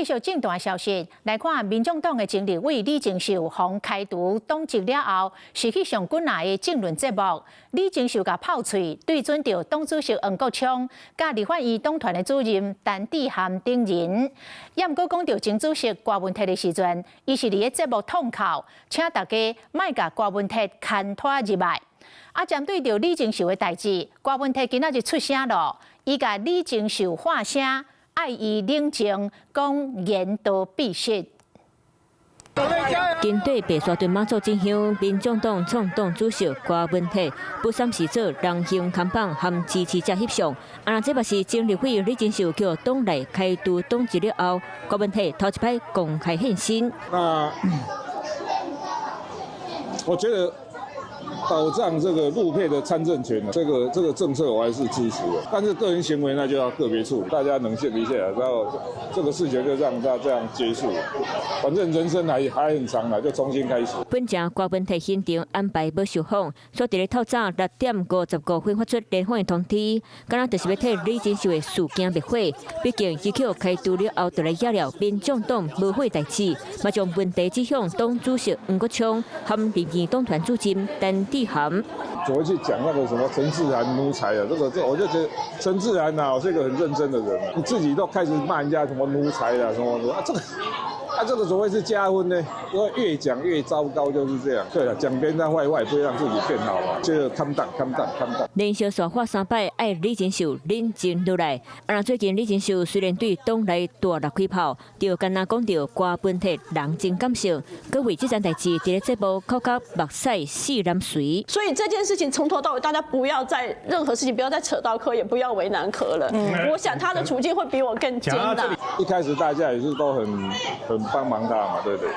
繼續政壇消息來看，民眾黨的前立委李靜秀予開除黨籍了後，是去上滾來的政論節目。李靜秀共炮喙對準著黨主席黃國昌、佮立法院黨團的主任陳智菡等人。也毋過講著前主席郭文鐵的時陣，伊是佇咧節目痛哭，請大家莫共郭文鐵牽拖入來。啊，針對著李靜秀的代誌，郭文鐵今仔日出聲囉，伊共李靜秀喊聲，愛伊冷靜，講言多必失。針對白沙屯媽祖進香，民眾黨創黨主席郭文鐵不三時做人形看板和支持者翕相。啊，這嘛是前立委李靜秀予黨內開除黨籍了後，郭文鐵頭一擺公開現身。那我覺得保障這個陸配的參政權，這個政策我還是支持的。但是個人行為那就要個別處理，大家冷靜一下，然後這個事情就讓他這樣結束。反正人生還很長啦，就重新開始。本前郭文鐵行程安排無受訪，所以佇咧透早6點55分發出聯訪的通知，敢若就是欲替李靜秀的事件滅火。畢竟伊予開除了後，就來惹了民眾黨無火代誌，嘛將問題指向黨主席黃國昌和立院黨團主任陳智菡。怎麼去講那個什麼陳智菡奴才啊？這個我就覺得陳智菡啊，是一個很認真的人啊。你自己都開始罵人家什麼奴才啊，什麼什麼啊，這個怎麼會是加分呢？因為越講越糟糕，就是這樣。對了，講別人的壞話，不會讓自己變好嘛。就 calm down，calm down，calm down。連續煞喊三擺，愛李靜秀冷靜落來。啊，最近李靜秀雖然對黨內大力開炮，就敢若講著郭文鐵人真感性，閣為這件代誌佇咧節目哭甲目屎四淋水。所以這件事情從頭到尾，大家不要再任何事情不要再扯到柯，也不要為難柯了。我想他的處境會比我更艱難。一開始大家也是都很幫忙他嘛，對不對？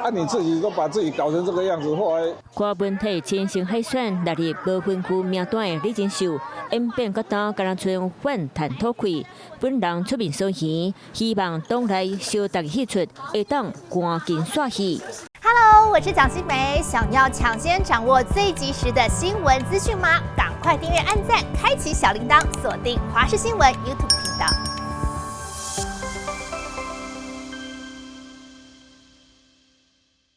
啊，你自己都把自己搞成這個樣子，後來郭文鐵親身海選列入無分區名單的李靜秀，演變到今敢若賰反彈吐氣，本人出面聲援，希望黨內相逐戲出，會當趕緊煞去。 Hello，我是蔣新梅，想要搶先掌握最及時的新聞資訊嗎？趕快訂閱、按讚、開啟小鈴鐺，鎖定華視新聞 YouTube 頻道。